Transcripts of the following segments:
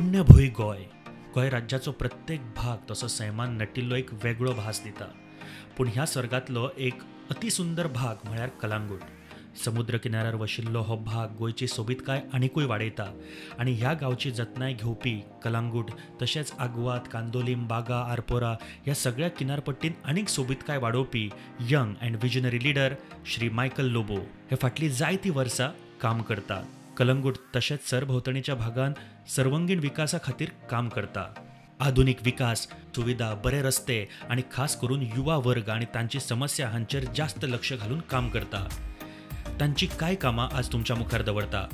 पुण्यभूंय गोंय. गोंय राज्याचो प्रत्येक भाग तसो सैमान नटिल्लो एक वेगळो भास दिता. पूण ह्या सर्गांतलो एक अतिसुंदर भाग म्हळ्यार कलांगूट. समुद्र किनाऱ्यार वशिल्लो हो भाग गोंयची सोबीतकाय आनिकूय वाडयता आनी ह्या गांवची जतनाय घेवपी कलांगूट तशेंच आगवाद, कांदोलीम, बागा, आरपोरा ह्या सगळ्या किनारपट्टीन आनीक सोबीतकाय वाडोवपी young and visionary leader Shri Michael Lobo हे फाटलीं जायतीं वर्सां काम करता. कलंगूट तशेंच सरभोंवतणीच्या भागान सर्वंगीण विकासा खातीर काम करता. आधुनीक विकास, सुविधा, बरे रस्ते आनी खास करून युवा वर्ग आनी तांची समस्या हांचेर जास्त लक्ष घालून काम करता. तांची कांय कामां आज तुमच्या मुखार दवरता.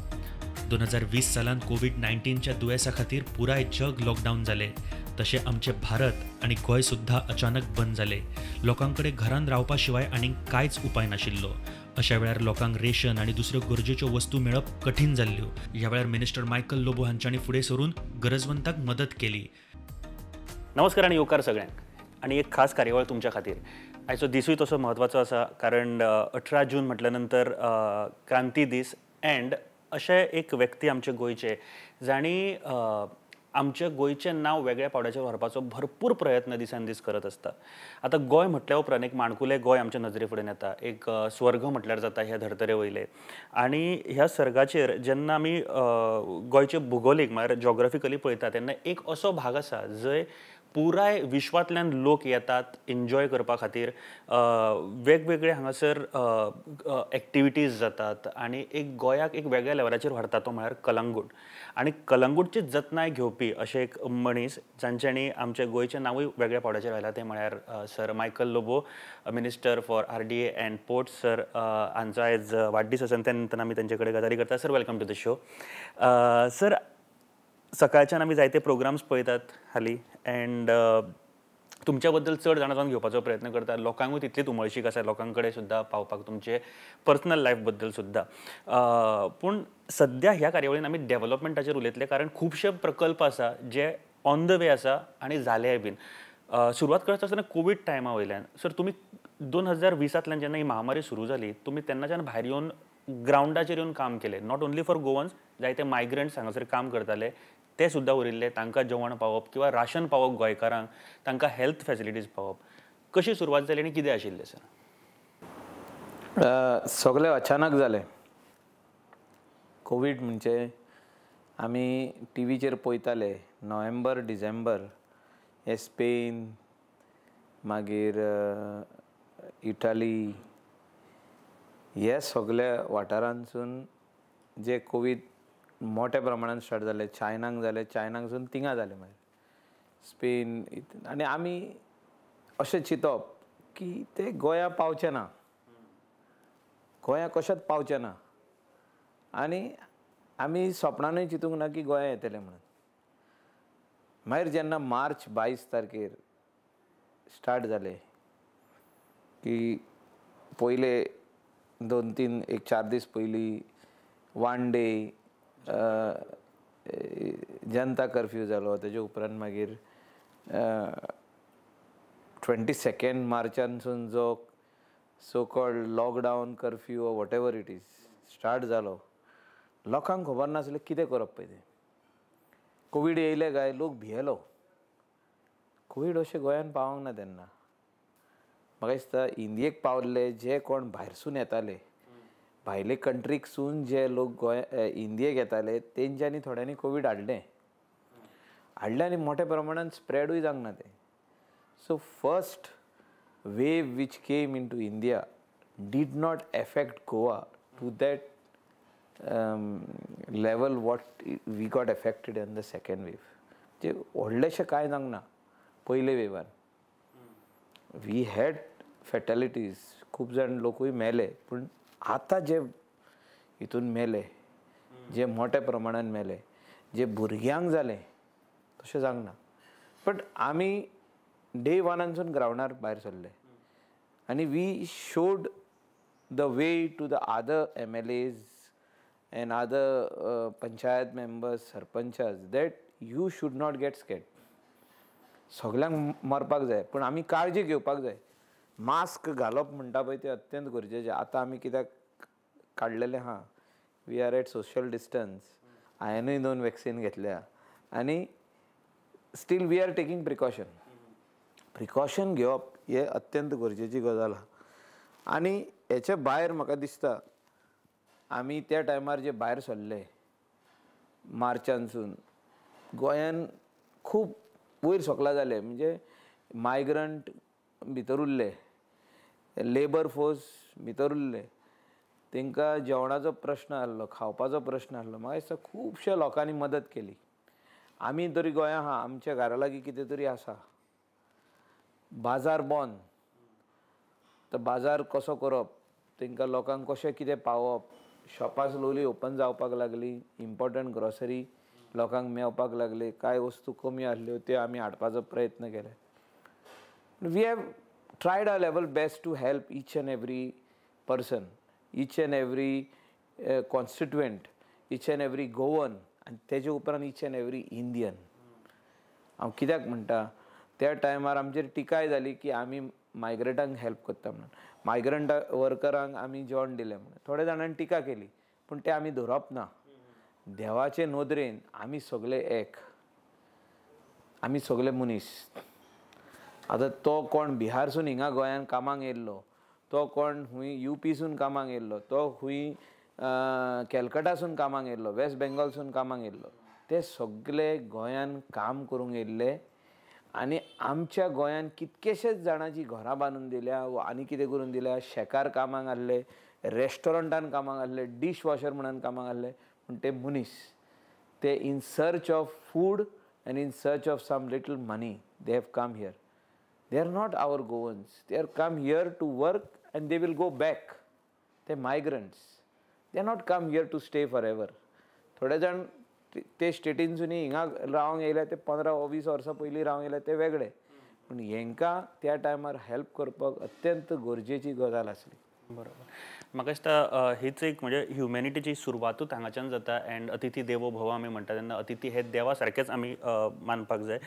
2020 सालान कोवीड-19च्या दुयेंसा खातीर पुराय जग लॉकडावन जालें. तशें आमचें भारत आनी गोंय सुद्दां अचानक बंद जालें. लोकां कडेन घरांत रावपा शिवाय आनीक कांयच उपाय नाशिल्लो. अशा वेळार लोकांक रेशन आनी दुसऱ्यो गरजेच्यो वस्तू मेळप कठीण जाल्ल्यो. ह्या वेळार मिनिस्टर मायकल लोबो हांच्यांनी फुडें सरून गरजवंतांक मदत केली. नमस्कार आनी येवकार सगळ्यांक आनी एक खास कार्यावळ तुमच्या खातीर. आयचो दिसूय तसो म्हत्वाचो आसा, कारण 18 जून म्हटल्या नंतर क्रांती दीस एंड अशे एक व्यक्ती आमचे गोंयचे जांणी आमच्या गोंयचें नांव वेगळ्या पावंड्याचेर व्हरपाचो भरपूर प्रयत्न दिसान दीस करत आसता. आतां गोंय म्हटल्या उपरांत एक माणकुलें गोंय आमच्या नजरे फुडें येता, एक स्वर्ग म्हटल्यार जाता ह्या धर्तरे वयलें. आनी ह्या सर्गाचेर जेन्ना आमी गोंयचे भुगोलीक म्हळ्यार जॉग्राफिकली पळयता तेन्ना एक असो भाग आसा जंय पुराय विश्वांतल्यान लोक येतात एन्जॉय करपा खातीर. वेगवेगळे हांगासर एक्टिविटीज जातात आनी एक गोंयाक एक वेगळ्या लेवलाचेर व्हरता तो म्हळ्यार कलंगूट. आनी कलंगूटची जतनाय घेवपी अशे एक मनीस जांच्यांनी आमच्या गोंयचें नांवूय वेगळ्या पावंड्याचेर व्हेलां ते म्हळ्यार sir Michael Lobo, minister for RDA and port. Sir हांचो आयज वाडदीस आसा आनी त्या निमतान आमी तांचे कडेन गजाली करता. Sir, welcome to the show. Sir, सकाळच्यान आमी जायते प्रोग्राम्स पळयतात हालीं एंड तुमच्या बद्दल चड जाणा जावन घेवपाचो प्रयत्न करता. लोकांकूय तितलीच उमळशीक आसा लोकां कडेन सुद्दां पावपाक तुमचे पर्सनल लायफ बद्दल सुद्दां. पूण सद्या ह्या कार्यावळीन आमी डेव्हलपमेंटाचेर उलयतले, कारण खुबशे प्रकल्प आसा जे ऑन the वे आसा आनी जालेय बीन. सुरवात करता आसतना कोवीड टायमा वयल्यान सर, तुमी 2020तांतल्यान जेन्ना ही महामारी सुरू जाली तुमी तेन्नाच्यान भायर येवन ग्रावंडाचेर येवन काम केलें. Not only for Goans, जायते मायग्रंट्स हांगासर काम करताले ते सुद्दां उरिल्ले, तांकां जेवण पावप किंवा राशन पावप गोंयकारांक, तांकां हेल्थ फॅसिलिटीज पावप. कशी सुरवात जाली आनी कितें आशिल्लें सर? सगळें अचानक जालें. कोवीड म्हणजे आमी टिवीचेर पळयताले नोव्हेंबर डिसेंबर हे स्पेन, मागीर इटाली हे सगळ्या वाठारांतसून जे कोवीड मोठ्या प्रमाणान स्टार्ट जाले, चायनाक जाले, चायनाकसून थिंगा जाले, मागीर स्पेन. आनी आमी अशें चिंतप की ते गोंया पावचे ना, गोंया कशेंच पावचे ना. आनी आमी सपनानूय चिंतूंक ना की गोंया येतले म्हणून. मागीर जेन्ना मार्च 22 तारखेर स्टार्ट जाले की पयले 2-3 1-4 दीस पयलीं 1 डे जनता कर्फ्यू जालो. तेजे उपरांत मागीर 22 मार्चानसून जो so called lockdown curfew whatever it is start जालो, लोकांक खबर नासलें कितें करप पळय तें. कोवीड येयले काय लोक भियेलो. कोवीड अशें गोंयान पावोंक ना तेन्ना. म्हाका दिसता इंडियेक पावल्ले जे कोण भायरसून येताले, भायले कंट्रीकसून जे लोक गोंय इंडियेक येताले तेंच्यांनी थोड्यांनी कोवीड हाडलें हाडलें आनी मोठ्या प्रमाणान स्प्रेडूय जावंक ना तें. So first wave which came into India did not affect Goa to that level what we got affected in the second wave. जे व्हडलेशें कांय जावंक ना पयले वेवान. We had fatalities, खूब जाण लोकूय मेले, पूण आतां जे हितून मेले, जे मोठ्या प्रमाणान मेले, जे भुरग्यांक जालें तशें जावंक ना. बट आमी डे वनानसून ग्रावंडार भायर सरले आनी we showed the way to the other MLAs and other panchayat members, sarpanchas that you should not get scared. सगळ्यांक मरपाक जाय पूण आमी काळजी घेवपाक जाय. मास्क घालप म्हणटा पळय तें अत्यंत गरजेचें. आतां आमी कित्याक काडलेलें आहा, we are at social distance. हांवेनूय 2 vaccine घेतल्या आनी still we are taking precaution. Precaution घेवप हे अत्यंत गरजेची गजाल आहा. आनी हेच्या भायर म्हाका दिसता आमी त्या टायमार जे भायर सरले मार्चानसून, गोंयान खूब वयर सकला जाले. म्हणजे मायग्रंट भितर उरले, लेबर फोर्स भितर उरले, तांकां जेवणाचो प्रश्न आहलो, खावपाचो प्रश्न आहलो. म्हाका दिसता खुबश्या लोकांनी मदत केली. आमी तरी गोंया आहा, आमच्या घरा लागीं कितें तरी आसा, बाजार बंद, तर बाजार कसो करप, तांकां लोकांक कशें कितें पावोवप. शॉपां स्लोली ओपन जावपाक लागली, इम्पॉर्टंट ग्रॉसरी लोकांक मेवपाक लागले, कांय वस्तू कमी आहल्यो त्यो आमी हाडपाचो प्रयत्न केले. We have tried our level best to help each and every person, each and every constituent, each and every Goan, आनी तेजे उपरांत इच एंड एवरी इंडियन. हांव कित्याक म्हणटा, त्या टायमार आमचेर टिकाय जाली की आमी मायग्रंटांक हेल्प करता म्हणून, मायग्रंट वर्करांक आमी जेवण दिलें म्हणून थोड्या जाणांनी टिका केली, पूण तें आमी धरप ना. देवाचे नदरेन आमी सगळे एक, आमी सगळे मनीस. आतां तो कोण बिहारसून हिंगा गोंयान कामाक येयल्लो, तो कोण खूंय युपीसून कामाक येयल्लो, तो खूंय कॅलकटासून कामाक येयल्लो, वेस्ट बेंगॉलसून कामाक येयल्लो, ते सगळे गोंयान काम करूंक येयल्ले. आनी आमच्या गोंयान कितकेशेच जाणांची घरां बांदून दिल्या आनी कितें करून दिल्या. शेकार कामाक आहले, रेस्टॉरंटान कामाक आहले, डीश वॉशर म्हणून कामाक आहले, पूण ते मनीस ते in search of food and in search of some little money they have come here. They are not our Goans. They are come here to work and they will go back. They migrants. They are not come here to stay forever. थोडे जाण ते स्टेटीनसून हिंगा रावंक येयले, ते 15-20 वर्सां पयलीं रावंक येयले ते वेगळे, पूण हेंकां त्या टायमार हेल्प करपाक अत्यंत गरजेची गजाल आसली. बरोबर. म्हाका दिसता हीच एक म्हणजे ह्युमॅनिटीची सुरवातूच हांगाच्यान जाता. एंड अतिथी देवो भव आमी म्हणटा तेन्ना अतिथी हे देवा सारकेच आमी मानपाक जाय.